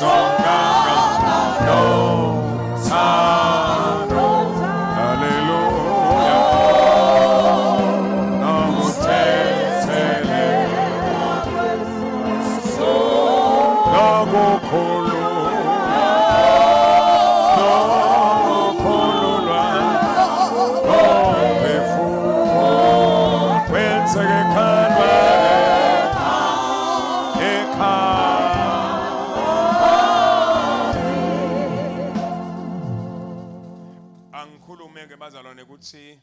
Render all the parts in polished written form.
Nothando. Haleluya. Nokuthethelela. Nokukhululwa. Nokukhululwa. Komphefumulo. Kwenzeke Calvary. Ekhaya. Angikhulume ke bazalwane ukuthi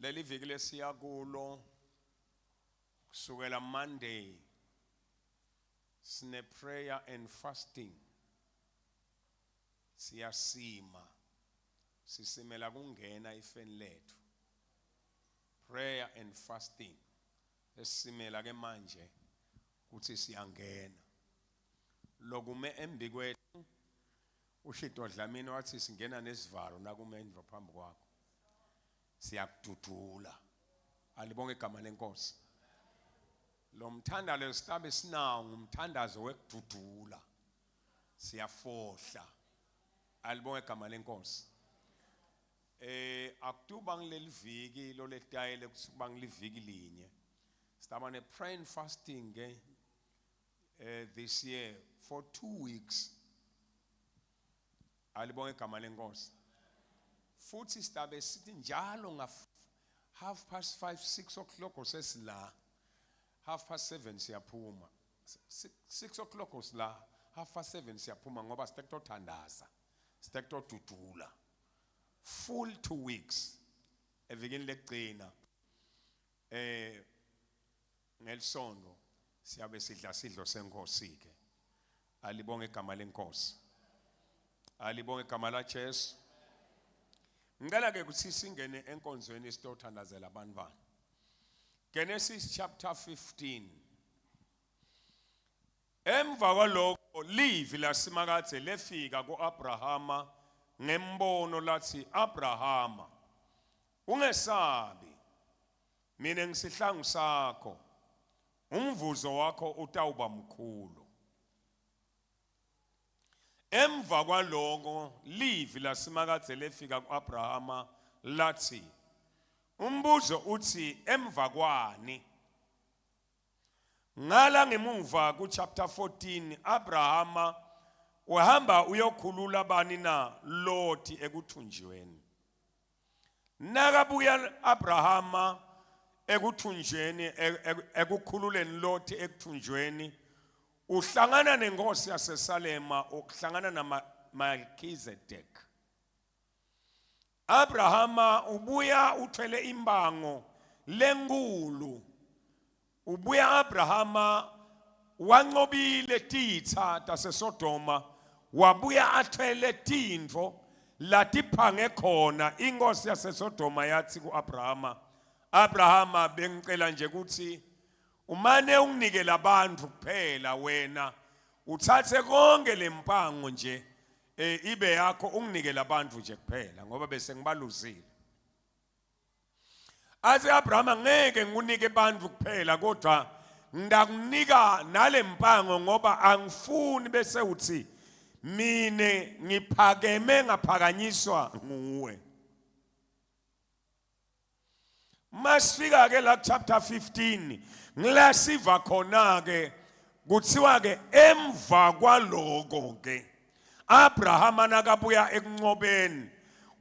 leli viki lesiya kulo kusukela Monday sine prayer and fasting, siyasima, sisimela kungena ifeni lethu. Prayer and fasting esimela ke manje kuthi siyangena lokume embikwethu. Ushito Dlamini wathi singena nesivalo nakume indlu phambi kwakho, siyakududula. Alibonge igama lenkosi. Lo mthandazo sitabe sinawo ngumthandazo wekududula, siyafohla. Alibonge igama lenkosi. Akutuba ngileli viki lo letayele kusuka ngiliviki linye, sitaba ne prayer and fasting ke this year for 2 weeks. Alibonge igama lenkosi. Futhi sitabe sithi njalo nga 5:30, 6 o'clock sesila, 7:30 siyaphuma. 6 o'clock sila, 7:30 siyaphuma ngoba sitekutothandaza, sitekutodudula full 2 weeks. Evikini lekugcina ngelisonto siyabe sidla sidlo senkosi ke. Alibonge igama lenkosi, alibonge igama la Jesu. Ngicela ke ukuthi singene enkonzweni sitothandazela abantwana. Genesis chapter 15. Emva kwalokho livi lasimakadze lefika kuAbrahama ngembono lathi, Abrahama, ungesabi, mina ngisihlangu sakho, umvuzo wakho utawuba mkhulu. Emva kwaloko livi lasimakadze lefika kuAbrahama lathi, umbuzo uthi emva kwani? Ngala ngemuva ku chapter 14, Abrahama uhamba uyokhulula bani na? Loti ekuthunjweni. Nakabuya Abrahama ekuthunjweni, ekukhululeni Loti ekuthunjweni, uhlangana nenkosi yaseSalema, uhlangana na Melchizedek. Abrahama ubuya uthwele imbango lenkulu. Ubuya Abrahama wanqobile titsa taseSodoma, wabuya athwele tintfo latiphange khona. Inkosi yaseSodoma yathi kuAbrahama, Abrahama, bengicela nje ukuthi umane unginike labantu kuphela, wena uthathe konke lempango nje ibe yakho, unginike labantu nje kuphela ngoba bese ngibaluzile. Athi Abrahama, ngeke ngikunike abantu kuphela kodwa ngidakunika nalempango ngoba angifuni bese uthi mine ngiphakeme ngaphakanyiswa nguwe. Masifika ke la chapter 15, ngila siva khona ke kuthiwa ke emva kwaloko ke Abrahama nakabuya ekunqobeni,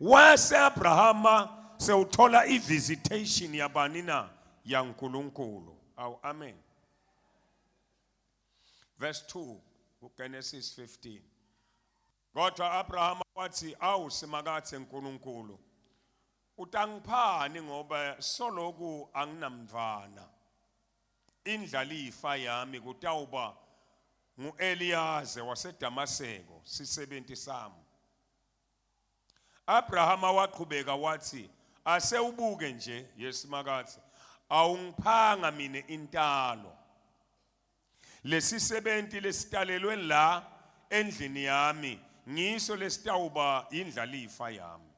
wase Abrahama sewuthola i-visitation yabani na? YaNkulunkulu. Awu amen. Verse 2 kuGenesis 15. Kodwa Abrahama wathi, awu Simakadze uNkulunkulu, utangiphani ngoba soloku anginamntwana, indlalifa yami kutawuba nguEliyaze waseDamaseko, sisebenti sami. Abrahama waqhubeka wathi, ase ubuke nje yesimakadze, awungiphanga mina intalo, lesisebenti lesitalelwe la endlini yami ngiso lesitawuba indlalifa yami.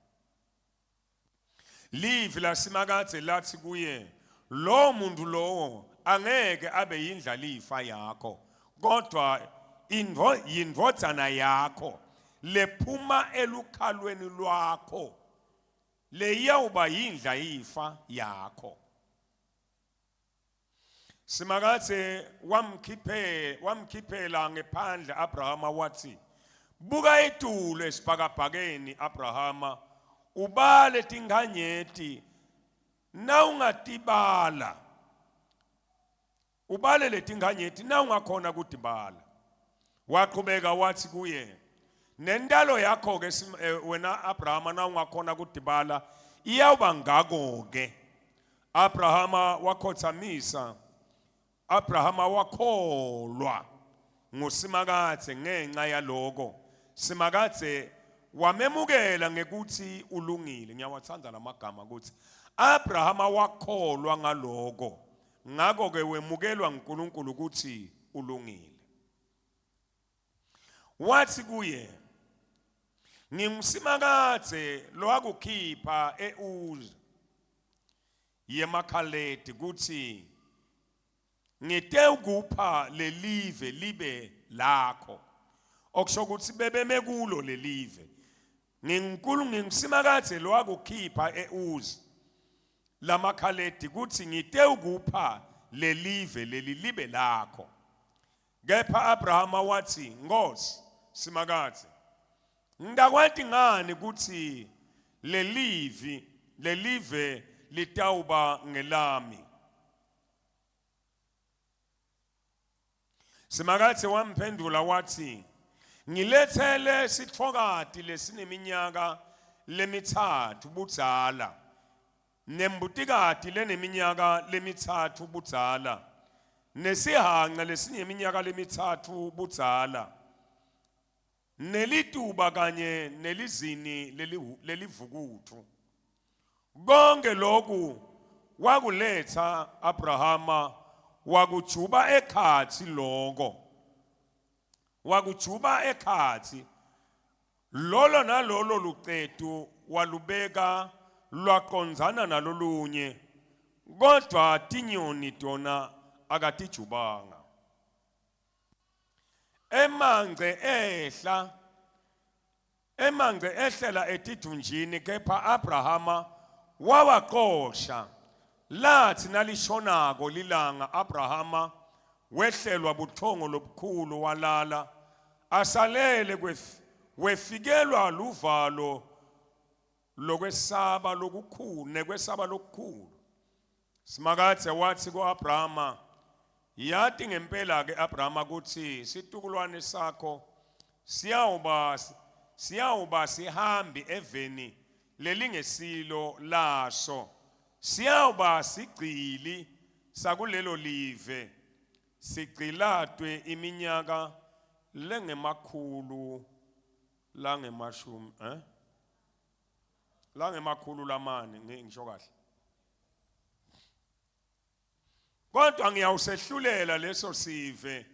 Livi lasimakadze lathi kuye, lo muntu lowo angeke abe yindlalifa yakho, kodwa indvo yindvodzana yakho lephuma elukhalweni lwakho leyawuba yindlayifa yakho. Simakadze wamkhiphe wamkhiphela ngephandle Abrahama wathi, Buka etulu esibhakabhakeni Abrahama, ubale tinkhanyeti nawungatibala. Ubale letinkhanyeti nawungakhona kutibala. Waqhubeka wathi kuye, Nentalo yakho ke eh, wena Abrahama nawungakhona kutibala iyawuba ngako ke. Abrahama wakhothamisa Abrahama wakholwa nguSimakadze ngenxa yaloko Simakadze wamemukela ngekutsi ulungile. Ngiyawatsandza lamagama kutsi Abrahama wakholwa ngaloko ngako ke wemukelwa nguNkulunkulu kutsi ulungile. Wathi kuye, NginguSimakadze lowakukhipha e-Uri yemaKhaledi kutsi ngitewukupha lelive libe lakho. Okusho ukuthi bebeme kulo lelive. Ngingunkulu nginguSimakadze lowakukhipha e-Uzi lamaKhaledi kutsi ngitewukupha lelive leli libe lakho. Kepha Abrahama watsi, Nkhosi, Simakadze, ngitakwati ngani kutsi lelivi lelive litawuba ngelami? Simakadze wamphendvula watsi, Ngiletsele sitfokati lesineminyaka lemitsatfu budzala nembutikati leneminyaka lemitsatfu budzala, nesihhanca lesineminyaka lemitsatfu budzala, nelituba kanye nelizini lelivukutfu. Konke loku wakuletsa Abrahama wakujuba ekhatsi loko wakujuba ekhatsi Lolo nalolo lucetu walubeka lwaqondzana nalolunye, kodvwa tinyoni tona akatijubanga. Emangce ehla emangce ehlela etidvunjini, kepha Abrahama wawacosha. Latsi nalishonako lilanga, Abrahama wehlelwa butfongo lobukhulu walala. Asalele wefikelwa luvalo lokwesaba lokukhulu nekwesaba lokukhulu. Simakadze watsi ku-Abrahama, Yati ngempela-ke Abrahama kutsi situkulwane sakho siyawuba siyawuba sihambi eveni lelingesilo laso, siyawuba sigcili sakulelo live sigcilatwe iminyaka lengemakhulu langemashumi eh langemakhulu lamane ngisho kahle kodwa ngiyawusehlulela leso sive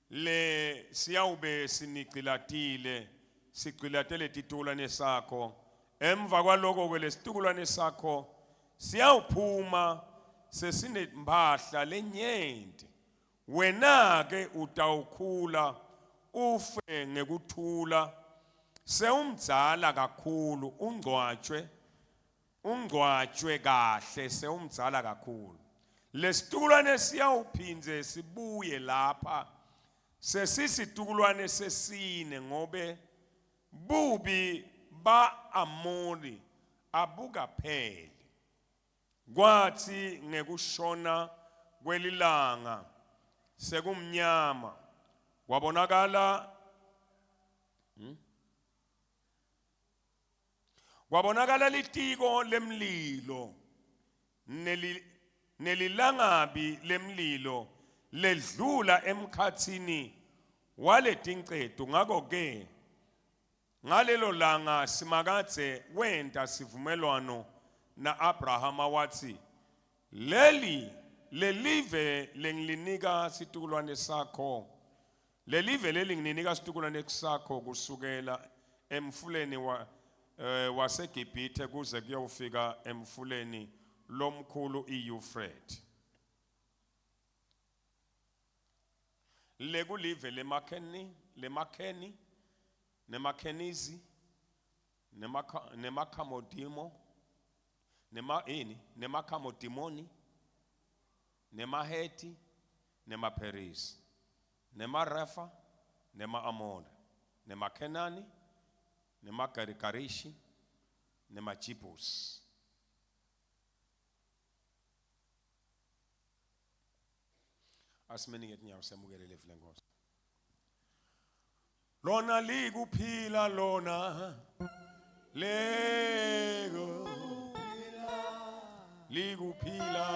le siyawube sinigcilatile sigcilate letitukulwane sakho emva kwaloko ke lesitukulwane sakho Siyawuphuma sesinemphahla lenyenti, wena-ke utawukhula ufe ngekuthula sewumdzala kakhulu, ungcwatjwe ungcwatjwe kahle sewumdzala kakhulu. Lesitukulwane siyawuphindze sibuye lapha sesisitukulwane sesine ngobe Bubi ba-Amori abukapheli. Kwatsi ngekushona kwelilanga sekumnyama, kwabonakala hmm? Kwabonakala litiko lemlilo neli nelilangabi lemlilo ledlula emkhatsini waletincetu ngako-ke ngalelo langa Simakadze wenta sivumelwano na-Abrahama watsi leli lelive lengilinika situkulwane sakho lelive leli ngilinika situkulwane sakho kusukela emfuleni wa, eh, waseGibhithe kuze kuyofika emfuleni lomkhulu iEufrate. Lekulive lemaKheni, lemaKheni, nemaKhenizi, nemaKhamodimo, nema ini, nemaKhamodimoni, nemaHeti, nemaPherisi, nemaRefa, nema-Amori, nemaKhenani, nemaGarigarishi, nemaJibhusi. Asimeni ngetinyawo semukele livi lenkosi. Lona likuphila lona leko likuphila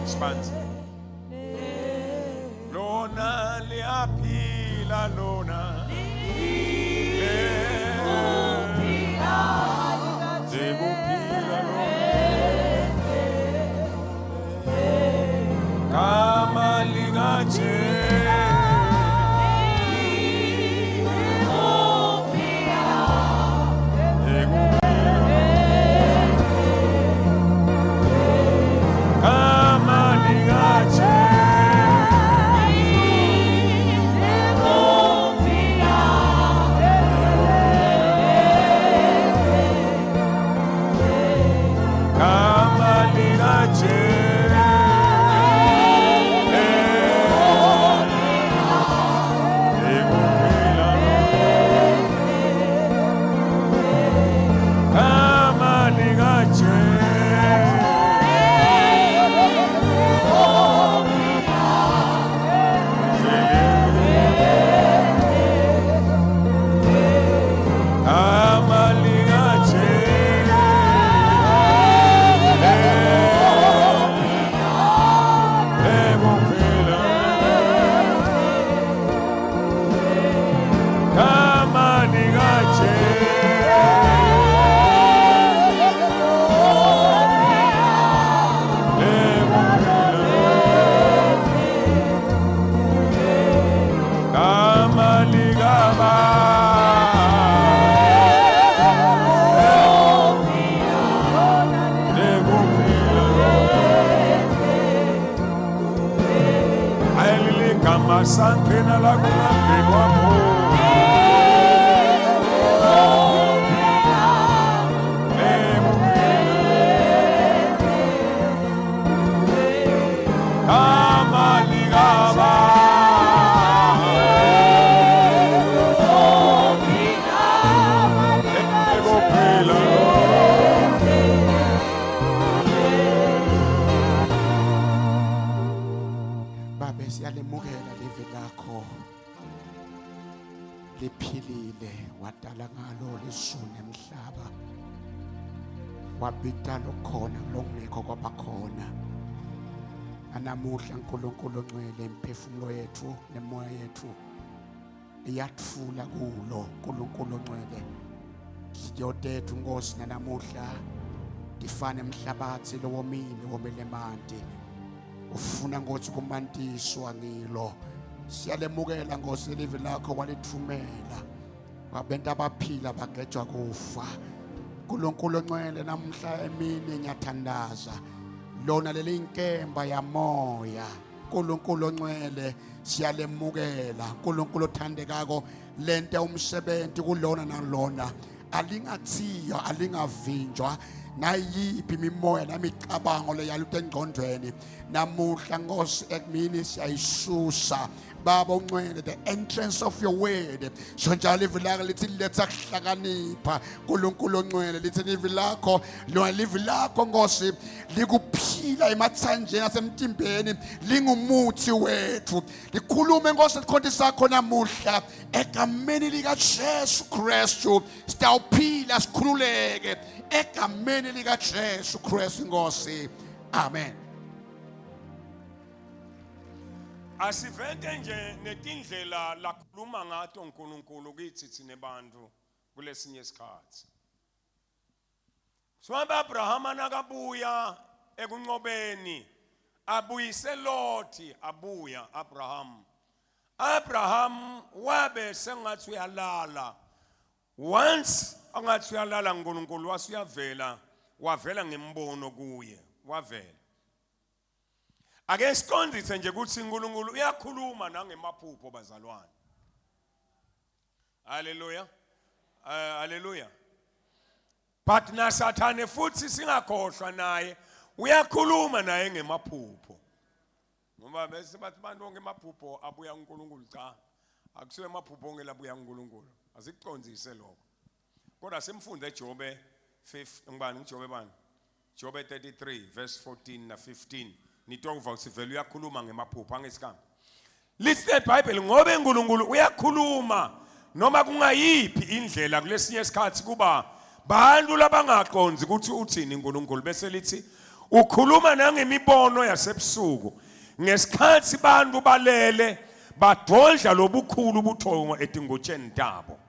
Sibanzi lona liyaphila lona likuphila lona Gama likaJesu Gama likaJesu Gama likaJesu Ekuphila Gama likaJesu Gama likaJesu Ekuphila Gama likaJesu Gama likaba Ayeliligama sangena la kungangenwa khona. Gama likaba Ekuphila Babe siyalemukela livi lakho liphilile wadala ngalo lizulu nemhlaba wabita lokhona lokungekho kwabakhona nanamuhla uNkulunkulu ongcwele imiphefumulo yethu nemoya yethu iyathula kulo uNkulunkulu ongcwele inhliziyo tethu Nkosi nanamuhla tifane emhlabathi lowomile womele emanti ufuna Nkosi kumantiswa ngilo siyalemukela Nkosi livi lakho walithumela wabenta abaphila bagejwa kufa uNkulunkulu ongcwele namhla emini ngiyathandaza lona leli inkemba yamoya uNkulunkulu ongcwele siyalemukela uNkulunkulu othandekako lente umsebenzi kulona nalona alingathiywa alingavinjwa nayiphi imimoya namicabango leyaluta engqondweni namuhla nkosi ekumini siyayisusa baba ungcwele the entrance of your word sho njalo ivi lakho lithi letha kuhlakanipha nkulunkulu ongcwele lithi livi lakho lona livi lakho nkosi likuphila emathanjeni asemtimbeni lingumuthi wethu likhulume nkosi esikhonti sakho namuhla egameni likaJesu Kristu sitawuphila sikhululeke egameni likaJesu Kristu nkosi amen Asivente nje netindlela lakhuluma ngato uNkulunkulu kithi thina bantu kulesinye isikhathi. Swaba Abrahama nakabuya ekunqobeni abuyise Loti abuya Abraham. Abraham wabe sengathi uyalala. Once angathi uyalala uNkulunkulu wasuyavela wavela ngembono kuye wavela. Ake siqondise nje ukuthi uNkulunkulu uyakhuluma nangemaphupho bazalwane. Haleluya. Haleluya. But naSathane futhi singakhohlwa naye uyakhuluma naye ngemaphupho. Ngoba bese bathi abantu bonke emaphupho abuya kuNkulunkulu cha. Akusiwe emaphupho onke labuya kuNkulunkulu. Asikucondzise lokho. Kodwa simfunde Jobe 5 ngibani ngiJobe bani? Jobe 33 verse 14 na 15 nitova ukuthi vele uyakhuluma ngemaphupho angesikami lithi leBhayibheli ngoba uNkulunkulu uyakhuluma noma kungayiphi indlela kulesinye isikhathi kuba bantu labangaqonzi ukuthi uthini uNkulunkulu bese lithi ukhuluma nangemibono yasebusuku ngesikhathi bantu balele badondla lobukhulu ubuthongo etingutsheni tabo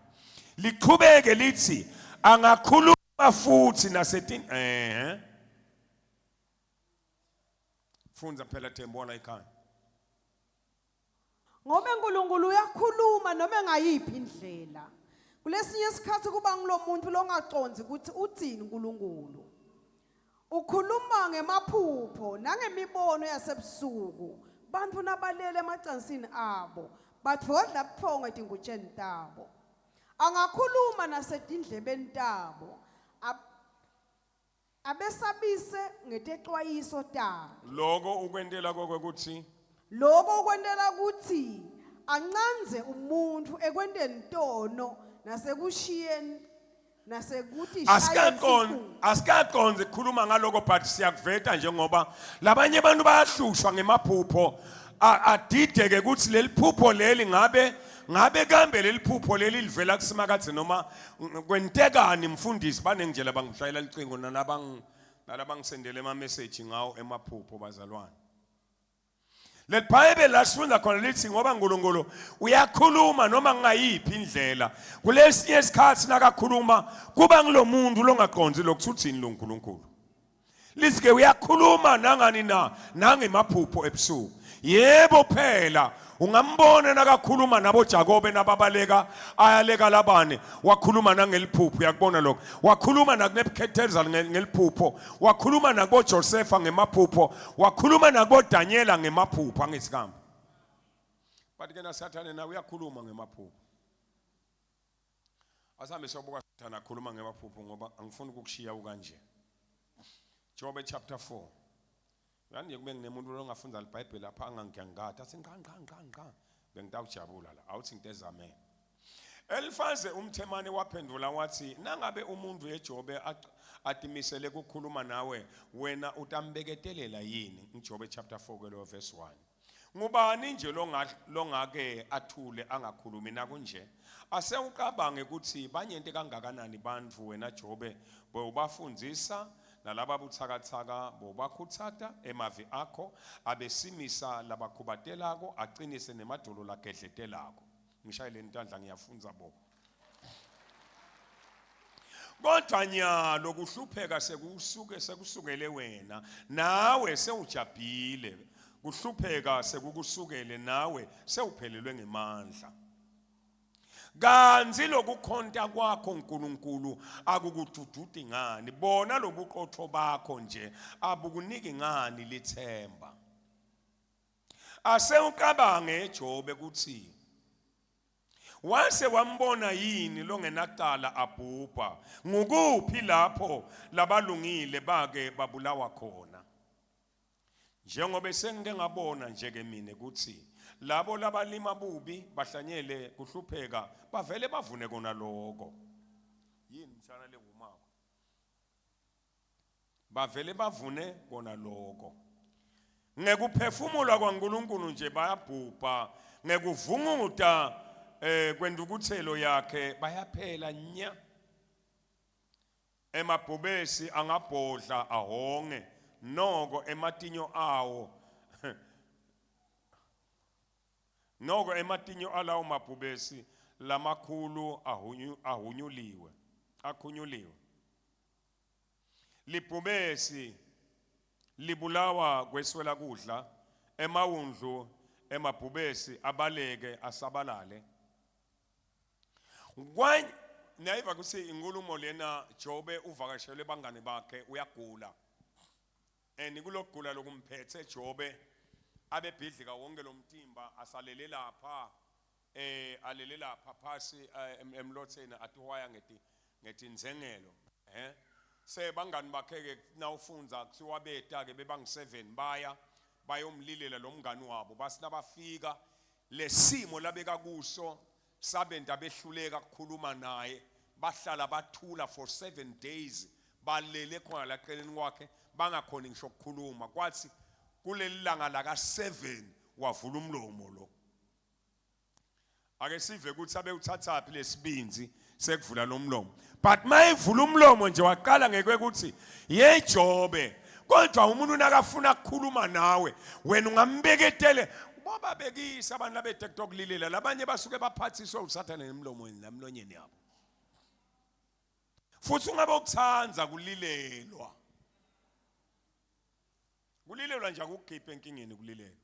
liqhubeke lithi angakhuluma futhi nasetin eh Fundza phela Thembu la ekhaya. Ngoba uNkulunkulu uyakhuluma noma engayiphi indlela. Kulesinye isikhathi kuba ngilomuntu longaconzi ukuthi uthini uNkulunkulu. Ukhuluma ngemaphupho nangemibono yasebusuku. Bantu nabalele emacansini abo, badvodla buthongo etingutsheni tabo. Angakhuluma nasetindlebeni tabo. Abesabise ngetecwayiso takhe. Loko ukwentela kokwekuthi Loko ukwentela ukuthi ancanze umuntfu ekwenteni tono nasekushiyeni asikaqondi asikaqondi ukukhuluma ngaloko but siyakuveta njengoba labanye abantu bayahlushwa ngemaphupho adideke ukuthi leli phupho leli ngabe ngabe kambe leli phupho leli livela kusimakadze noma kwentekani mfundisi baningi nje labangishayela licingo nalabang nalabangisendele ema message ngawo emaphupho bazalwane Leli Bhayibheli la sifunda khona lithi ngoba uNkulunkulu uyakhuluma noma ngayiphi indlela. Kulesinye isikhathi nakakhuluma kuba ngilomuntu longaqondi lokutsi uthini lo nkulunkulu. Lithi ke uyakhuluma nangani na nangemaphupho ebusuku. Yebo phela ungambona nakakhuluma nabo Jakobe nababaleka ayaleka Labane wakhuluma nangeliphupho uyakubona lokho wakhuluma nakuNebuchadnezzar ngeliphupho wakhuluma nakuboJosefa ngemaphupho wakhuluma nakuboDanyela ngemaphupho angithi kambe but ke naSathane nawe uyakhuluma ngemaphupho asambe sobuka Sathane akhuluma ngemaphupho ngoba angifuni ukukushiya ukanje Jobe chapter 4 Yani nje kube nginemuntu longafunza liBhayibheli lapha angangiyangikade athi nqa nqa nqa nqa bengitawujabula la awuthi ngitezamele Elifaze umthemane waphendula wathi nangabe umuntu eJobe atimisele ukukhuluma nawe wena utambeketelela yini ngiJobe chapter 4 kwelo verse 1 Ngubani nje longake athule angakhulumi nakunje ase ucabange ukuthi banyente kangakanani bantfu wena Jobe bewubafundzisa nalaba butsakatsaka bowubakhutsata emavi akho abesimisa labakhubatelako acinise nemadolo lagedletelako ngishayeleni tandla ngiyafundza bo kodwa nyalo kuhlupheka sekusuke sekusukele wena nawe sewujabhile kuhlupheka sekukusukele nawe sewuphelelwe ngemandla kanti lokukhonta kwakho uNkulunkulu akukudududi ngani bona lobuqotho bakho nje abukuniki ngani lithemba Ase ucabange Jobe ukuthi wase wambona yini longenacala abhubha ngukuphi lapho labalungile bake babulawa khona njengoba sengike ngabona nje ke mina ukuthi labo labalima bubi bahlanyele kuhlupheka bavele bavune kona lokho yini mshana lewumako bavele bavune kona lokho ngekuphefumula kwaNkulunkulu nje bayabhubha ngekuvunguta eh kwentukuthelo yakhe bayaphela nya emabhubesi angabhodla ahonge noko ematinyo awo Noko ematinyo alawo mabhubesi lamakhulu ahunyuliwe akhunyuliwe. Libhubesi libulawa kweswela kudla, emawundlu emabhubesi abaleke asabalale. Nayiva kutsi inkulumo lena Jobe uvakashelwe bangani bakhe uyagula. And kulokugula lokumphethe Jobe Abebhidlika wonke lo mtimba asalele lapha eh alele lapha phasi eh, emlotheni atiwaya ngeti ngetinzengelo eh se bangani bakhe ke nawufundza kuthiwa beta ke bebangu 7 baya bayomlilela lo mngani wabo basi nabafika lesimo labeka kuso sabenta behluleka ukukhuluma naye bahlala bathula for 7 days balele khona la celeni kwakhe bangakhoni ngisho ukukhuluma kwathi kuleli langa laka 7 wavula umlomo lo ake sive ukuthi abe uthathaphi lesibinzi sekuvula lo mlomo but mayivula umlomo nje waqala ngeke yejobe kodwa umuntu nakafuna ukukhuluma nawe wena ungambeketele bobabekisa abantu labede kutokulilela labanye basuke baphathiswe usathane emlomweni namlonyeni yabo futhi ungabe ukuthanda kulilelwa kulilelwa nje akukukhiphe enkingeni kulilelwa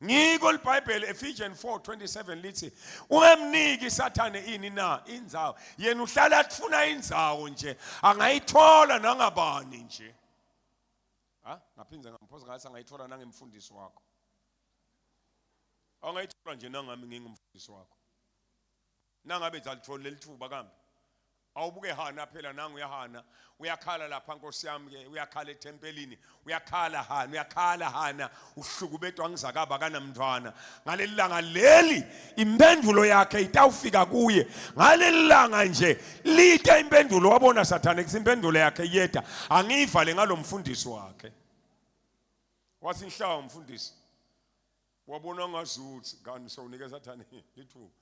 ngiko libhayibheli Ephesians 4:27 lithi ungamniki sathane ini na indzawo yena uhlala athuna indzawo nje angayithola nangabani nje ha ngaphinde ngamphosa ngathi angayithola nangemfundisi wakho angayithola nje nangami ngingumfundisi wakho nangabe alitholi lelithuba kambe awubuke hana phela nangu uyahana uyakhala lapha nkosi yami ke uyakhala ethempelini uyakhala hana uyakhala hana uhlukubetwa ngizakaba kanamntwana ngaleli langa leli impendulo yakhe itawufika kuye ngaleli langa nje lite impendulo wabona sathane kuthi impendulo yakhe yeda angiyivale ngalomfundisi wakhe wathi inhlawu mfundisi wabona ngazuthi kanti sowunika sathane lithuba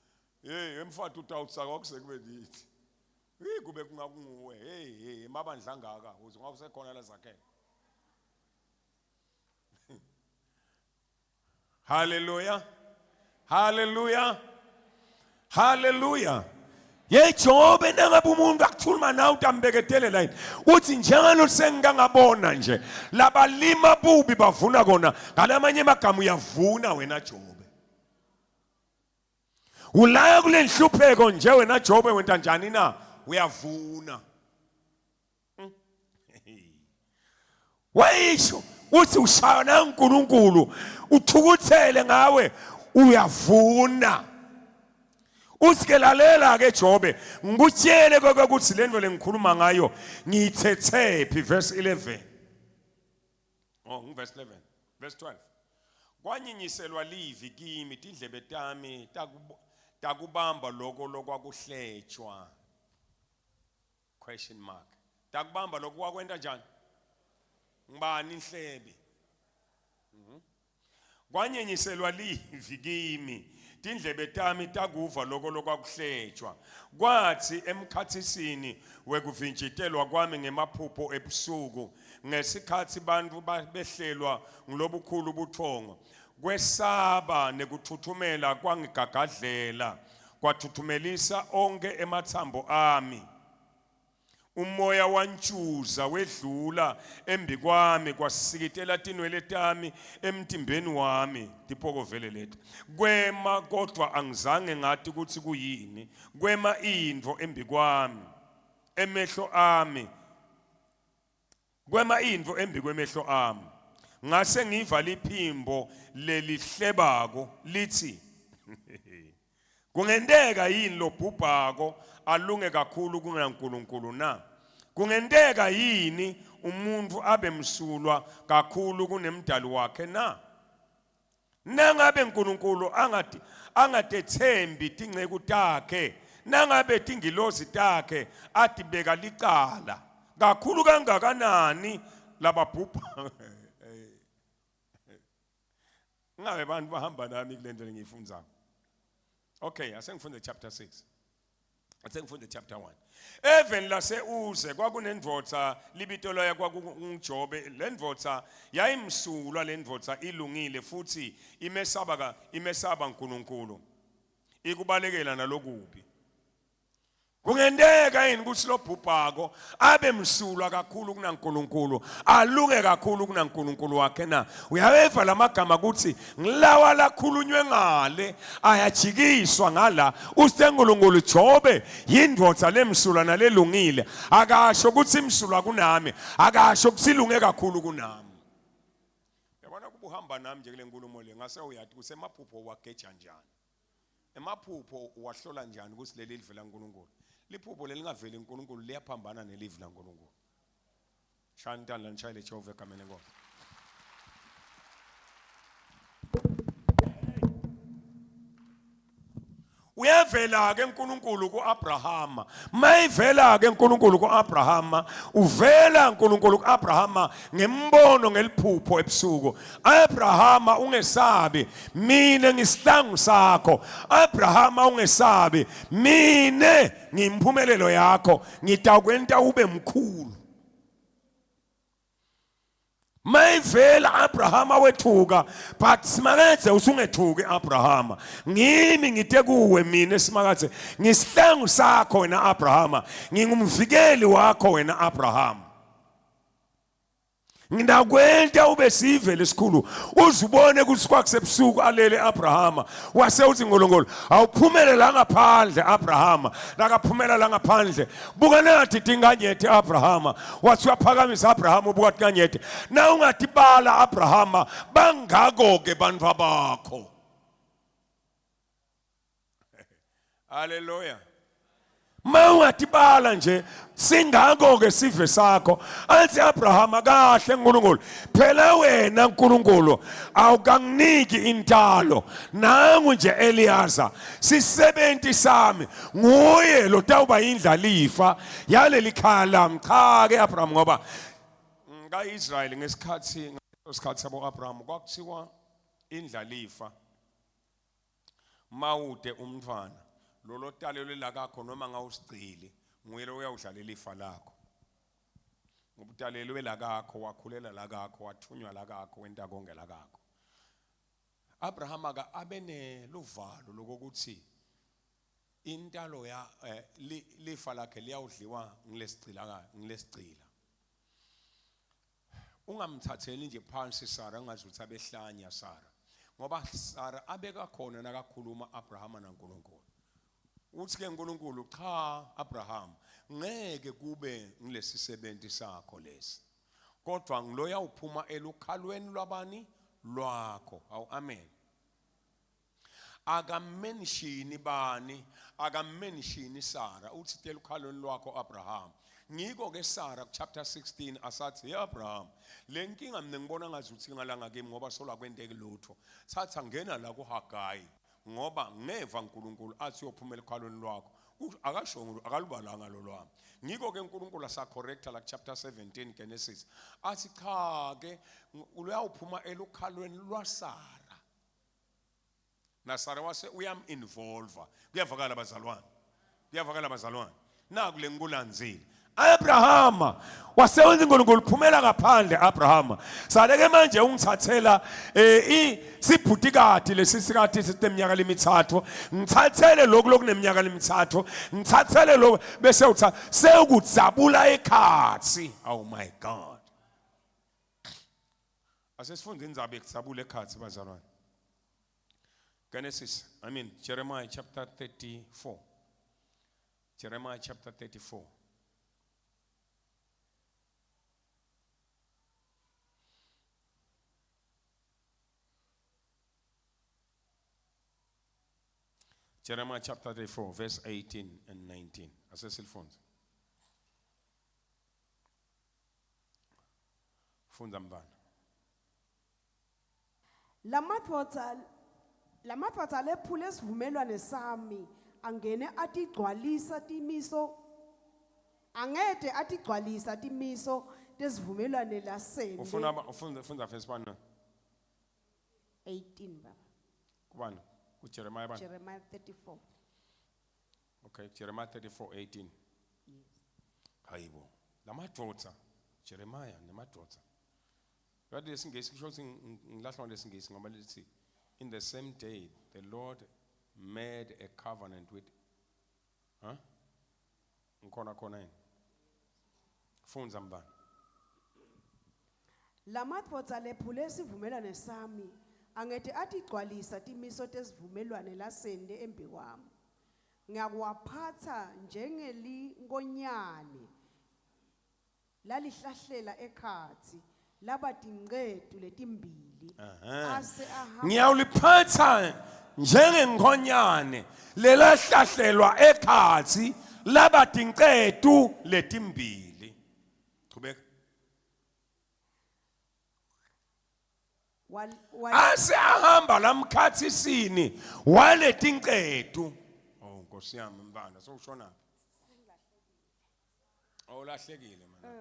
hey emfati utawutsaka kwakuze kube lithi hey kube kungakunguwe hey hey emabandla angaka uze ngakusekhona la zakhele haleluya haleluya Haleluya. Yejobe nangabe umuntu akuthuluma nawe utambeketelela yini uthi njengalo sengikangabona nje labalima bubi bavuna kona ngalamanye amagama uyavuna wena Jobe ulaya kule nhlupheko nje wena Jobe wenta njani na uyavuna Wayisho uthi ushaywa naNkulunkulu uthukuthele ngawe uyavuna. Uthi ke lalela ke Jobe ngikutshele kokuthi lento lengikhuluma ngayo ngiyithethephi verse 11. Oh ngiverse 11 verse 12. Kwanyinyiselwa livi kimi tindlebe tami takubamba lokho lokwakuhletshwa. Question mark. Takubamba lokhu wakwenta njani? Ngibani inhlebe? Mhm. Kwanyenyiselwa livi kimi tindlebe tami takuva loko lokwakuhletshwa kwathi emkhathisini wekuvinjitelwa kwami ngemaphupho ebusuku ngesikhathi bantu behlelwa ngilobukhulu ubuthongo kwesaba nekuthuthumela kwangigagadlela kwathuthumelisa onke emathambo ami umoya wantshuza wedlula embikwami kwasikitela tinwele tami emtimbeni wami tipoko vele leti kwema kodwa angizange ngathi ukuthi kuyini kwema intfo embikwami emehlo ami Kwema intfo embi kwemehlo ami. Ngase ngiva liphimbo lelihlebako lithi Kungenteka yini lobhubhako alunge kakhulu kunaNkulunkulu na? Kungenteka yini umuntu abe msulwa kakhulu kunemdali wakhe na? Nangabe uNkulunkulu angati angatethembi tinceku takhe, nangabe tingilozi takhe atibeka licala, kakhulu kangakanani lababhubha Ngabe abantu bahamba nami kule nto engiyifunzayo. Okay, asengifunde chapter 6. Asengifunde chapter 1. Eveni lase-Uze kwakunendvodza libito layo kwakunguJobe. Le ndvodza yayimsulwa le ndvodza ilungile futhi imesaba imesaba uNkulunkulu. Ikubalekela nalokubi. Kungenteka yini ukuthi lobhubhako abe msulwa kakhulu kunaNkulunkulu, alunge kakhulu kunaNkulunkulu wakhe na? Uyaweva lamagama ukuthi ngilawa lakhulunywe ngale ayajikiswa ngala. Uthe uNkulunkulu Jobe yindvodza lemsulwa nalelungile. Akasho ukuthi imsulwa kunami, akasho ukuthi ilunge kakhulu kunami. Yabona kubuhamba uhamba nami nje kule nkulumo le ngase uyathi ukuthi emaphupho uwageja njani. Emaphupho uwahlola njani ukuthi leli livela kuNkulunkulu. Liphupho lelingaveli kuNkulunkulu liyaphambana nelivi laNkulunkulu. Shaya intandla nishayele Jehova egameni lenkosi. Uyavela ke uNkulunkulu kuAbrahama. Mayivela ke uNkulunkulu kuAbrahama, uvela uNkulunkulu kuAbrahama ngembono ngeliphupho ebusuku. Abrahama ungesabi, mina ngisihlangu sakho. Abrahama ungesabi, mina ngiyimpumelelo yakho, ngitakwenta ube mkhulu. Mayivela Abrahama wethuka but simakadze usungethuki Abrahama ngimi ngite kuwe mina simakadze ngisihlengu sakho wena Abrahama ngingumvikeli wakho wena Abrahama Nginakwenta ube sive lesikhulu uzubone ukuthi kwakusebusuku alele Abrahama wase uthi uNkulunkulu awuphumele la ngaphandle Abrahama nakaphumela la ngaphandle buka nathi tinganyeti Abrahama wathi uyaphakamisa Abrahama ubuka tinganyeti na ungatibala Abrahama bangako ke bantu bakho Haleluya Mawungatibala nje singako ke sive sakho athi Abrahama kahle uNkulunkulu phela wena uNkulunkulu awukanginiki intalo nangu nje Eliyaza sisebenti sami nguye lotawuba indlalifa yaleli khaya lami cha ke Abraham ngoba kaIsrael ngesikhathi ngesikhathi sabo Abraham kwakuthiwa indlalifa mawude umntwana lolo talelwe lakakho noma ngawusigcili nguye lo uyawudlala ilifa lakho ngoba utalelwe lakakho wakhulela lakakho wathunywa lakakho wenta konke lakakho Abraham aka abeneluvalo lokuthi intalo ya eh, lifa lakhe liyawudliwa ngilesigcila ngilesigcila Ungamthatheli nje phansi Sara ngazi ukuthi abehlanya Sara. Ngoba Sara abeka khona nakakhuluma Abrahama naNkulunkulu. Uthi ke uNkulunkulu cha Abraham ngeke kube ngilesisebenti sakho lesi. Kodwa ngiloya uphuma elukhalweni lwabani lwakho. Awu amen. Akamenshini bani, akamenshini Sara. Uthi telukhalweni lwakho Abraham. Ngiko ke Sara ku chapter 16 asathi hey Abraham, le nkinga mina ngibona ngazi ukuthi ngalanga kimi ngoba sola kwenteki lutho. Thatha ngena la ku Haggai ngoba ngeva uNkulunkulu athi uyophuma elukhalweni lwakho. Akashongo akalubalanga lo lwami. Ngiko ke uNkulunkulu asa corrector la chapter 17 Genesis. Athi cha ke uyawuphuma elukhalweni lwaSara. NaSara wase uyam-involva. Kuyavakala bazalwane, kuyavakala bazalwane. Naku le ngikulandzile. Abrahama wasewenza uNkulunkulu phumela ngaphandle Abrahama. Sale ke manje ungithathela eh isibhutikati lesisikati siteminyaka lemithathu. Ngithathele lokhu lokuneminyaka lemithathu. Ngithathele lokhu bese utha sekudzabula ekhatsi. Oh my God. Asesifunde indzaba yekudzabula ekhatsi bazalwane. Genesis, I mean Jeremiah chapter 34. Jeremiah chapter 34. Jeremiah chapter 34 verse 18 and 19. Asesilifunde. Fundza mntwana. Lamadvodza lamadvodza lephule sivumelwane sami angene atigcwalisa timiso angete atigcwalisa timiso tesivumelwane lasende Ufuna ufunda fundza verse 1 na? 18 baba Kubani? KuJeremiah bani? Jeremiah 34 Okay, Jeremiah 34 18. Hayibo. Lamadvodza Jeremiah nemadvodza. Yathi lesingisi kusho ukuthi ngilahlwa lesingisi ngoba lithi in the same day the Lord made a covenant with huh? Ngikhona khona yini? Fundza mbani. Lamadvodza lephule sivumelwane sami angete atigcwalisa timiso tesivumelwane lasente embikwami. Ngiyakuwaphatsa njengelinkonyane lalihlahlela ekhatsi. laba tincetu letimbili ase ahamba Ngiyawuliphatha njengenkhonyane lelahlahlelwa ekhatsi laba tincetu letimbili. Chubeka. Wal- wal- Ase ahamba lamkhathisini waletincetu. Oh Nkosi yami mfana sowushona. Awulahlekile mana.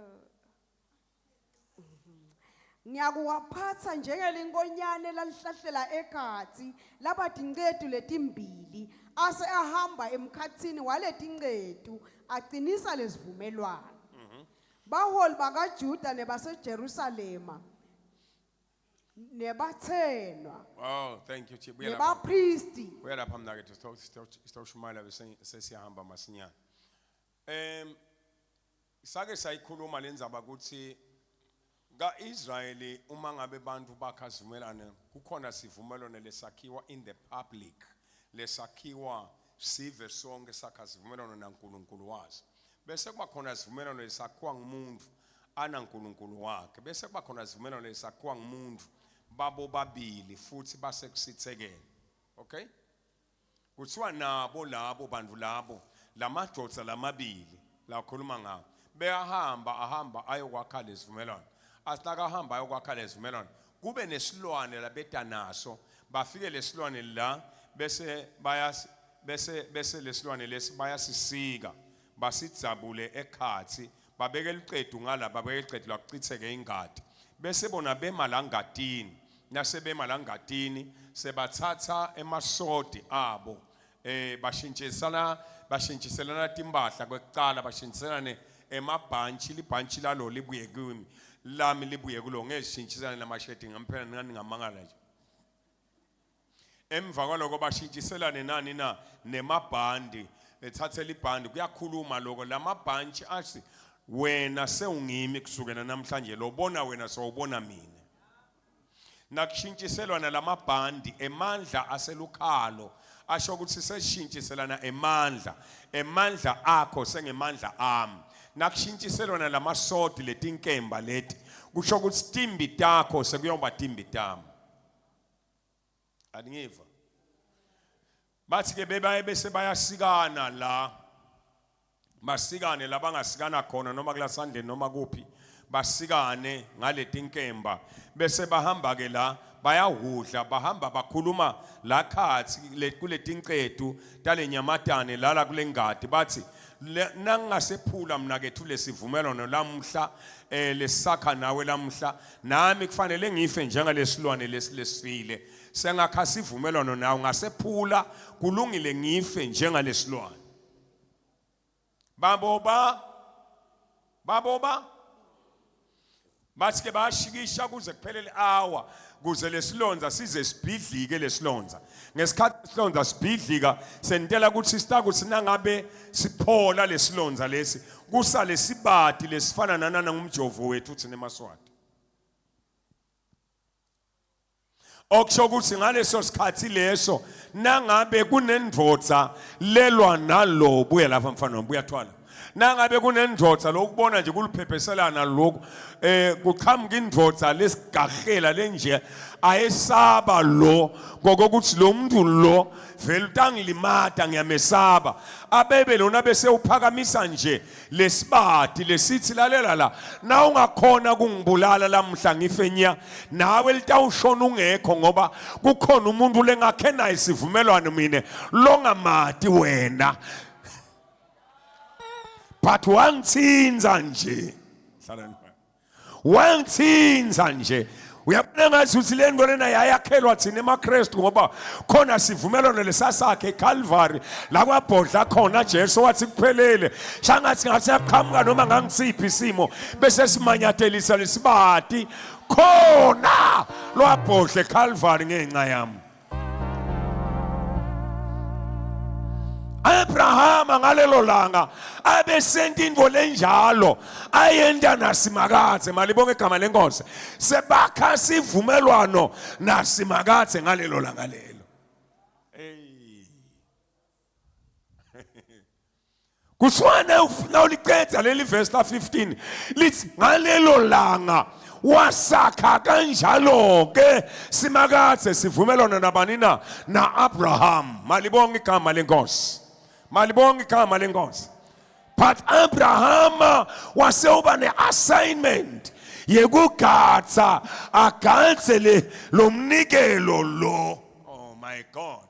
Ngiyakuwaphatsa njengelinkonyane lalihlahlela ekhatsi laba tincetu letimbili ase ahamba emkhatsini waletincetu acinisa lesivumelwano. Baholi bakaJuda nebaseJerusalema nebathenwa Oh thank you Chief. Buya lapha. nebapristi Buya lapha mnakethu sitawushumayela bese sesiyahamba masinyane. Em sake sayikhuluma lendzaba ukuthi kaIsrayeli uma ngabe bantu bakha sivumelane kukhona sivumelwano lesakhiwa in the public lesakhiwa sive sonke sakha sivumelwano naNkulunkulu waso bese kuba khona sivumelwano lesakhiwa ngumuntu anaNkulunkulu wakhe bese kuba khona sivumelwano lesakhiwa ngumuntu babo babili futhi basekusithekeni okay Kuthiwa nabo labo bantu labo lamadoda lamabili lakhuluma ngawo beyahamba ahamba ayokwakha lesivumelwano asinakahamba ayokwakha lesivumelwano kube nesilwane labeta naso bafike lesilwane la bese bayas bese bese lesilwane lesi bayasisika basidzabule ekhatsi babeke licedu ngala babeke licedu lakuchitheke ingati bese bona bema la ngatini nasebema la ngatini sebathatha emasodi abo eh bashintshisana bashintshiselana timpahla kwekucala bashintshiselane emabhantshi libhantshi lalo libuye kimi lami libuye kulo ngeke sishintshisane namashedi ngempela nani ngamangala nje Emva kwaloko bashintshiselane nani na nemabhandi ethathela ibhandi kuyakhuluma lokho lamabhantshi athi wena sewungimi kusukela namhlanje lobona wena sowubona mina nakushintshiselwana lamabhandi emandla aselukhalo asho ukuthi seshintshiselana emandla emandla akho sengemandla ami nakushintshiselwana lamasodi letinkemba leti kusho ukuthi timbi takho sekuyoba timbi tami Aningiva. Bathi ke bebaye bese bayasikana la. Basikane labangasikana khona noma kulasandleni noma kuphi. Basikane ngaletinkemba bese bahamba ke la bayahudla bahamba bakhuluma la khathi kuletincetu talenyamatane lala kulengadi bathi nangingasephula mna kethu lesivumelwano lamhla eh lesakha nawe lamhla nami kufanele ngife njengalesilwane lesi lesifile sengakha sivumelwano nawe ngasephula kulungile ngife njengalesilwane baboba baboba bathi ke bayashikisha kuze kuphelele hour kuze lesilonza size sibhidlike lesilonza ngesikhathi isilonza sibhidlika sentela ukuthi sitakuthi nangabe siphola lesilonza lesi kusale sibati lesifana nanana ngumjovo wethu thina emaSwati okusho ukuthi ngaleso sikhathi leso nangabe kunendvodza lelwa nalo buya lapha mfana wami buya thwala nangabe kunendvodza lokubona nje kuluphepheselana lokhu eh kuqhamuka indvodza lesigahlela lenje ayesaba lo ngokuthi lo muntu lo vele utangilimata ngiyamesaba abebe lona bese uphakamisa nje lesibadi lesithi lalela la na ungakhona kungibulala lamhla ngife nya nawe litawushona ungekho ngoba kukhona umuntu lengakhe naye isivumelwano mina longamati wena but wangithinza nje hlala wangithinza nje uyabona ngathi uthi le nto lena yayakhelwa thina emaKristu ngoba khona sivumelwano lesasakhe eCalvary la kwabhodla khona Jesu wathi kuphelele shangathi ngathi siyaqhamuka noma ngangisiphi isimo bese simanyathelisa lesibati khona lwabhodla eCalvary ngenxa yami Abrahama ngalelo langa abesenta into lenjalo ayenta nasimakadze malibonge igama lenkosi sebakha sivumelwano nasimakadze ngalelo langa lelo hey Kuthiwa nawuliceda leli verse la 15 lithi ngalelo langa Wasakha kanjalo ke Simakadze sivumelwano nabani na? Na-Abraham. Malibonge igama lenkosi. Malibonge igama lenkosi. But Abraham wasewuba ne-assignment yekugadza agadze le lo mnikelo lo. Oh my God.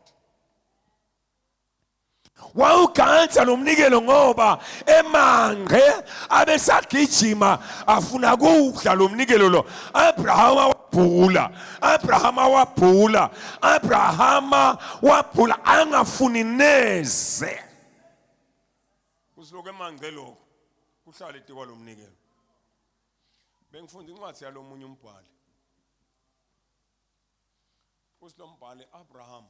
Wawuganza lo mnikelo ngoba emanqe abesagijima afuna kudla lo mnikelo lo. Abraham wabhula, Abraham wabhula, Abraham wabhula angafuni neze. Kusiloku emanqe lokho kuhlale etikwa lo mnikelo. Bengifunda incwadi yalomunye umbhali. Uthi lo mbhali Abraham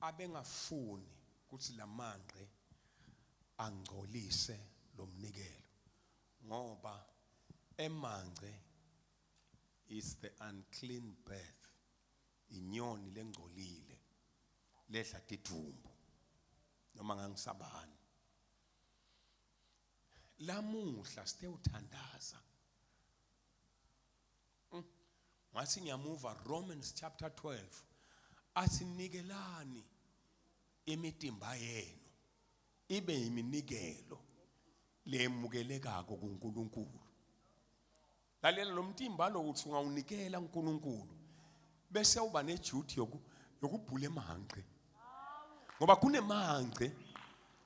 abengafuni ukuthi lamanqe angcolise lo mnikelo ngoba emanqe is the unclean birth inyoni lengcolile ledla tidumbu noma ngangisabani lamuhla sitewuthandaza Ngathi ngiyamuva Romans chapter 12 athi nikelani imitimba yenu ibe iminikelo lemukelekako kuNkulunkulu. Lalela lo mtimba lo uthi ungawunikela uNkulunkulu bese uba neduty yoku yokubhula emanqe. Ngoba kunemanqe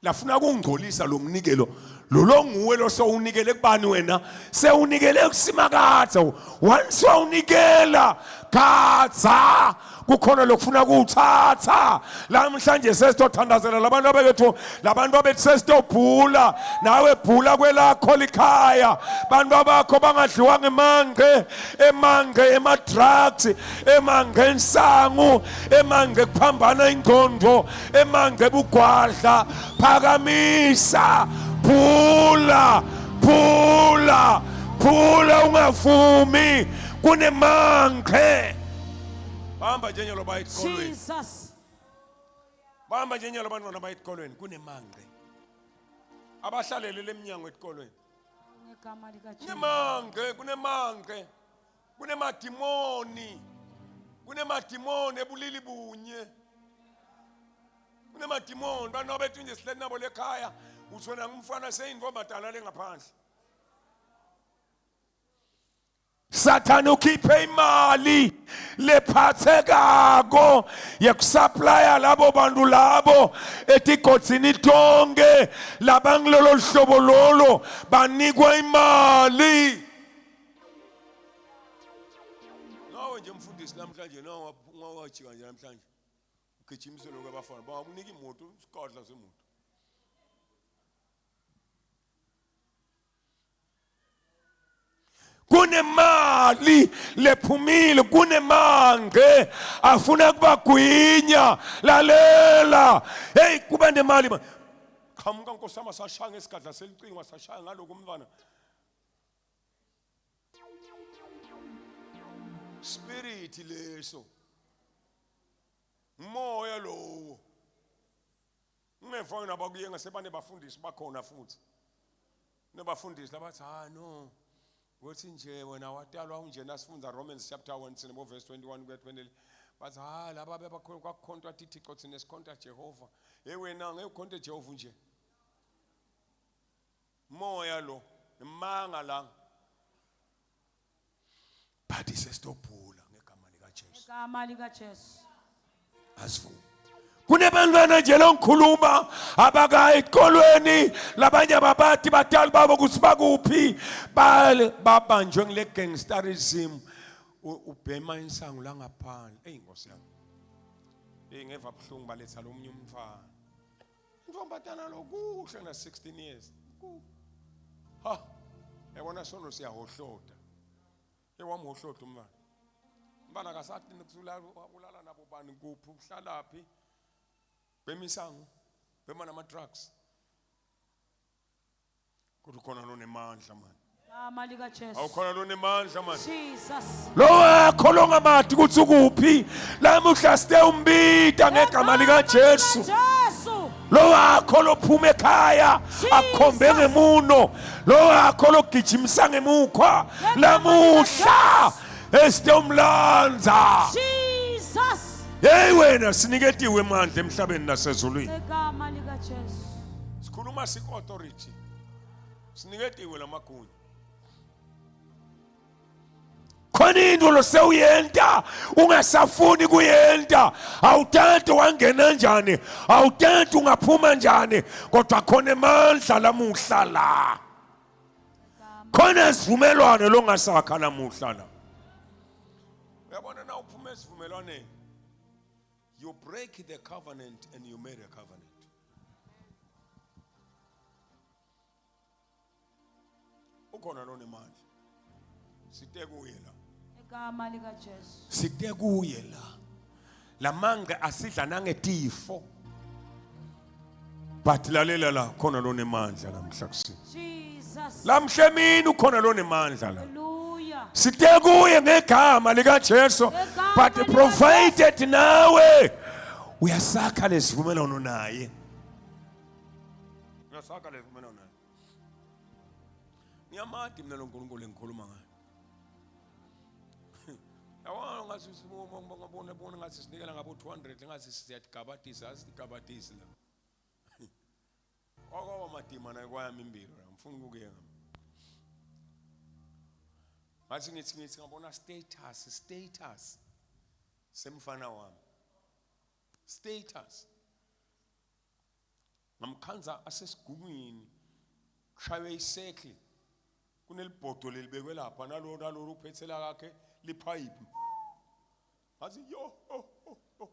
lafuna kungcolisa lo mnikelo lolo nguwe lo sowunikele kubani wena sewunikele kusimakadze once wawunikela gadza kukhona lokufuna kuwuthatha namhlanje sesitothandazela labantu abethu labantu abethu sesitobhula nawe bhula kwelakho likhaya bantu abakho bangadliwa ngemanqe emanqe ema-drugs emanqe ensangu emanqe kuphambana ingqondo emange bugwadla phakamisa phula phula phula ungavumi kunemanghe bahamba njenyalo baya esikolweni Jesus. bahamba njenyalo abantwana baya esikolweni kunemanghe abahlalele leminyango esikolweni Ngegama likaJesu. kunemanghe kunemanghe kunemadimoni kunemadimoni ebulili bunye kunemadimoni bantu abethu nje sihleli nabo lekhaya uthona ngumfana seyintombazana le ngaphandle Sathane ukhiphe imali lephathekako yekusuplya labo bantu labo etigodzini tonke labangilolo hlobo lolo banikwa imali nawe nje mfundisi namhlanje nawe wajika nje namhlanje ugijimise lokho abafana bangakunika imoto isigodla semoto kunemali lephumile kunemange afuna kubagwinya lalela hey kuba nemali qhamuka nkosi yami sashaya ngesigadla selicingo sashaya ngaloko umntwana spirit leso umoya lowo ungeva nabakuye ngasebane bafundisi bakhona futhi nabafundisi labathi ha no kuthi nje wena watalwa unje nasifunda Romans chapter 1 sine bo verse 21 kuya 20 bathi ha laba bebakhontwa tithixo thina sikhonta Jehova hey wena ngeke ukhonte Jehova nje moya lo imanga la but sesitobhula ngegama likaJesu Igama likaJesu. asivume kunebantwana nje longikhuluma abakayi esikolweni labanye ababati batali babo ukuthi bakuphi babanjwe ngile gangsterism ubhema insangu la ngaphandle eyi nkosi yami eyi ngeva buhlungu baletha lo munye umntwana Intombazana lokuhle na 16 years. Ha. Yabona sono siyahohlota. Ewamhohlota umntwana. Umntwana akasathi nokuthi ulala nabo bani kuphi uhlalaphi. Bemisango. Bema nama drugs. Kodwa ukhona lonemandla mani. Igama likaJesu. Awukhona lonemandla mani. Jesus. Lo wakho longamati ukuthi ukuphi. Lamuhla site umbita ngegama likaJesu. Jesu. Lo wakho lophuma ekhaya akukhombe ngemuno, lo wakho logijimisa ngemukhwa lamuhla esitewumlandza. Jesus. Hey wena siniketiwe emandla emhlabeni nasezulwini. Egama lika Jesu. Sikhuluma sik authority. Siniketiwe lamagunya. Khona into losewuyenta ungasafuni kuyenta, awutati wangena njani, awutati ungaphuma njani, kodwa khona emandla lamuhla la. Khona isivumelwano longasakha lamuhla la. Uyabona na uphuma esivumelwaneni, you break the covenant and you made a covenant. Ukhona lonemandla. Site kuye la. Egama lika Jesu. Site kuye la. Lamange asidla nangetifo. But lalela la khona lonemandla namhla kusini. Jesus. Lamhla emini ukhona lonemandla la. Hallelujah. Site kuye ngegama lika Jesu. Ngegama But lika provided nawe uyasakha lesivumelwano naye. Uyasakha lesivumelwano naye. Ngiyamati mina lo Nkulunkulu engikhuluma ngaye. Yabona ngathi ngabona bona ngathi sinikela ngabo 200 ngathi siyadigabatisa asidigabatisi la. Okwaba madima naye kwayami impilo la ngifuna ukuyeka. Ngathi ngithi ngithi ngabona status status semfana wami. Status. Ngamkhanza asesigungwini kushaywe isekli kunelibhodo lelibekwe lapha nalo nalo uphethela kakhe liphayiphi ngathi yo oh, oh, oh.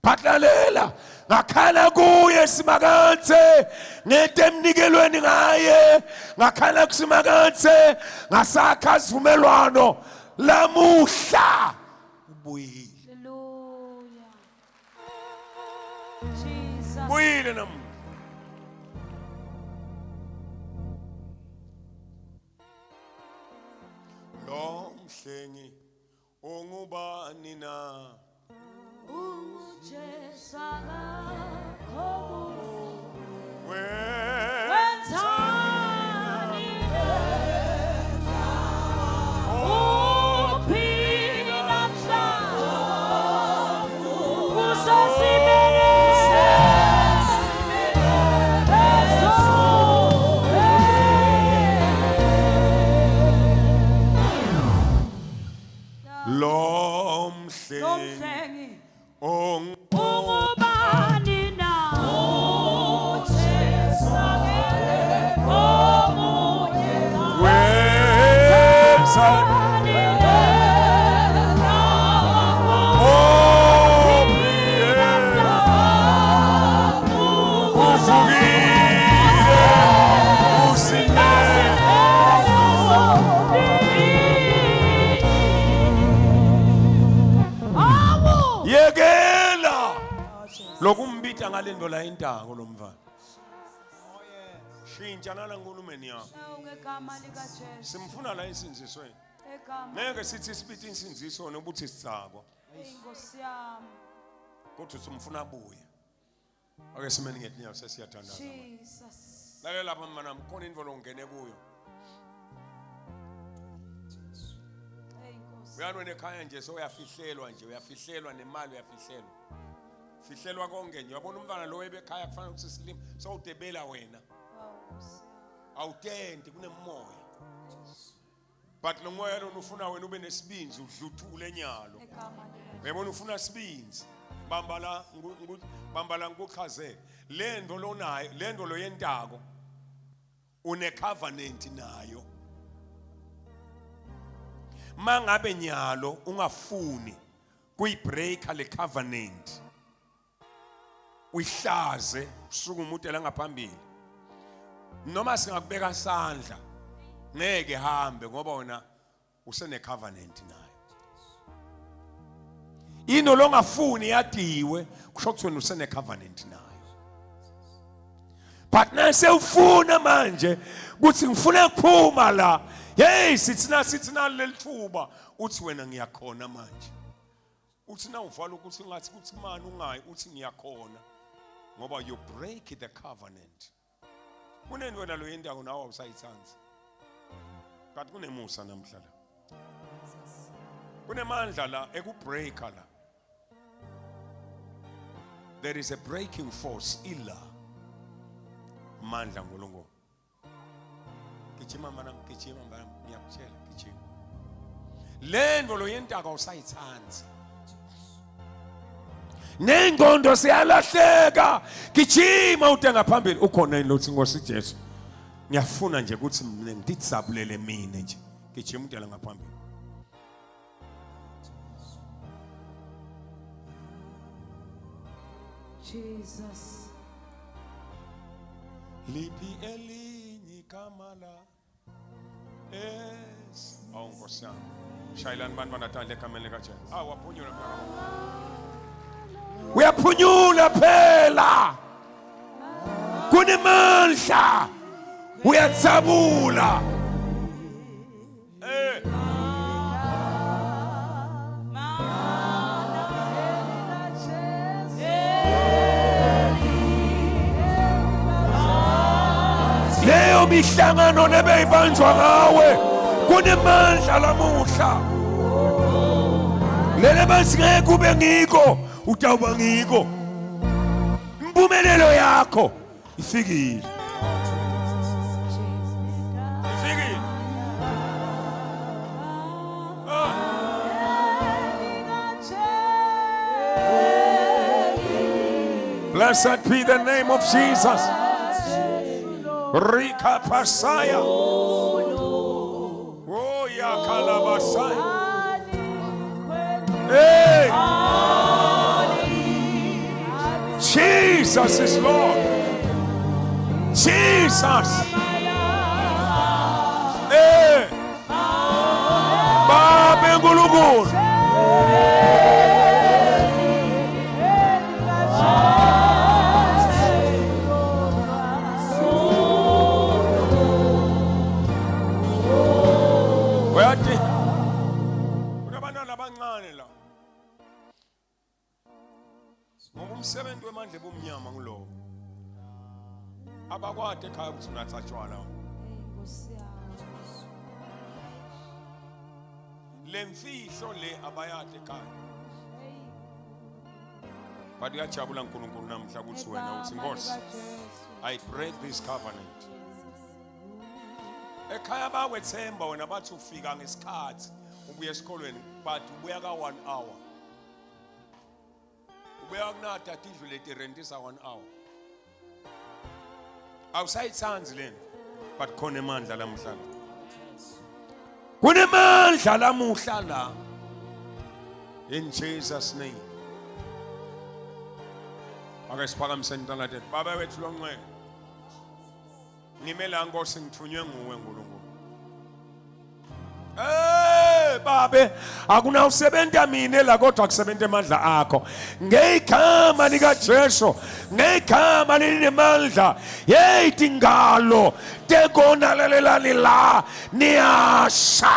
Phatlalela ngakhala kuye simakathe ngete emnikelweni ngaye ngakhala kusimakathe ngasakha sivumelwano lamuhla ubuyile Hallelujah. Jesus. Buyile namuhla. Lo mhlengi ungubani na? UnguJesu akakho Wenzani Wenzani Uphi namhlanje Kusesimele Lo mhlengi Lomhlengi ung Ungubani na? UJesu akekho omunye wenzani Uvukile usimele Yekela lokumbita ngalento la intako lo mfana. Shintsha nala nkulumeni yakho. Ngegama likaJesu. Simfuna la insindzisweni. Egama Ngeke sithi sibite insindziso nokuthi sidzakwa. Inkosi yami. Kodwa simfuna abuye. Ake simeni ngetinyawo sesiyathandaza. Jesus. Lalela lapha mnami khona into longene kuyo. Hey Nkosi. Uyani wena ekhaya nje soyafihlelwa nje uyafihlelwa nemali uyafihlelwa. Fihlelwa konke nje uyabona umntwana lo ebekhaya kufanele ukuthi silime sowudebela wena. Wow Nkosi. Awutenti kunemoya. But lo moya lona ufuna wena ube nesibinzi udluthule enyalo. Egama lika Uyabona ufuna sibinzi. Bamba la bamba la ngikuchazele. Lento lonayo, lento loyentako une covenant nayo. Mangabe nyalo ungafuni kuyibreaker le covenant. Uyihlaze usukume utela ngaphambili. Noma singakubeka sandla ngeke hambe ngoba wena usene covenant nayo. Into longafuni yadiwe kusho ukuthi wena usene covenant nayo. But nase ufuna manje ukuthi ngifuna ukuphuma la. Hey sithi na sithi nalelithuba uthi wena ngiyakhona manje. Uthi na uvala ukuthi ngathi kuthi mani ungayi uthi ngiyakhona. Ngoba you break the covenant. Kunento wena loyentako nawe awusayitsandzi. But kunemusa namhla la. Kunemandla la ekubreaker la. There is a breaking force ila. Mandla ngoLongo. Gijima mana gijima mana ngiyakutshela gijima. Lento loyentako awusayitsandzi. Nengqondo siyalahleka. Gijima ute ngaphambili ukhona yini lothi Nkosi Jesu. Ngiyafuna nje ukuthi mina ngidizabulele mina nje. Gijima utela ngaphambili. Jesus. Liphi elinye igama la Es. Awu Nkosi yami. Shayelani bantwana tandla egameni likaJesu. Awu waphunyula mntwana. Uyaphunyula phela. Kunemandla. Uyatsabula. Eh. Leyo mihlangano nebeyibanjwa ngawe kunemandla lamuhla. Lele bathi ngeke ube ngiko utawuba ngiko. Impumelelo yakho ifikile. Ifikile. Ah. Blessed be the name of Jesus. Rika Pasaya. Oh, ya Kalabasaya. Hey! Jesus is Lord. Jesus. Hey! Babe Nkulunkulu. Uyathi kunabantwana abancane la. Ngoba umsebenzi wemandla ebumnyama ngulowo. Abakwade ekhaya ukuthi unatha tshwala. Le mfihlo le abayade ekhaya. But uyajabula uNkulunkulu namhla ukuthi wena uthi Nkosi I break this covenant. Ekhaya bakwethemba wena bathi ufika ngesikhathi ubuya esikolweni but ubuya ka 1 hour. Ubuya kunada tidlu leti rentisa 1 hour. Awusayithandi lento but khona emandla lamuhla la. Kunemandla lamuhla la. In Jesus name. Ake siphakamise intandla tethu. Baba wethu longcwele. Ngime la Nkosi ngithunywe nguwe Nkulunkulu. Eh babe akunawusebenta mina la kodwa kusebenta amandla akho ngegama lika Jesu ngegama linemandla hey tingalo tekona lalelani la niyasha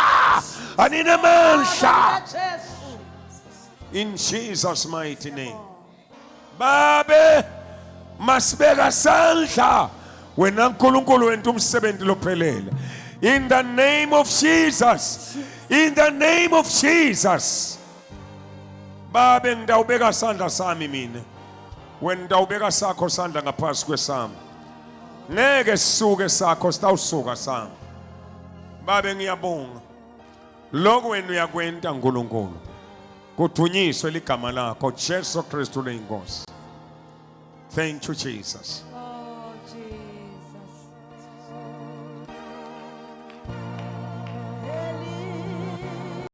aninamandla in Jesus mighty name Babe masibeka sandla wena uNkulunkulu wenta umsebenzi lophelele. In the name of Jesus. In the name of Jesus. Babe ngitawubeka sandla sami mina. Wena ngitawubeka sakho sandla ngaphasi kwesami. Ngeke sisuke sakho sitawusuka sami. Babe ngiyabonga. Lokho wena uyakwenta uNkulunkulu. Kudunyiswe ligama lakho Jesu Kristu leyinkosi. Thank you Jesus.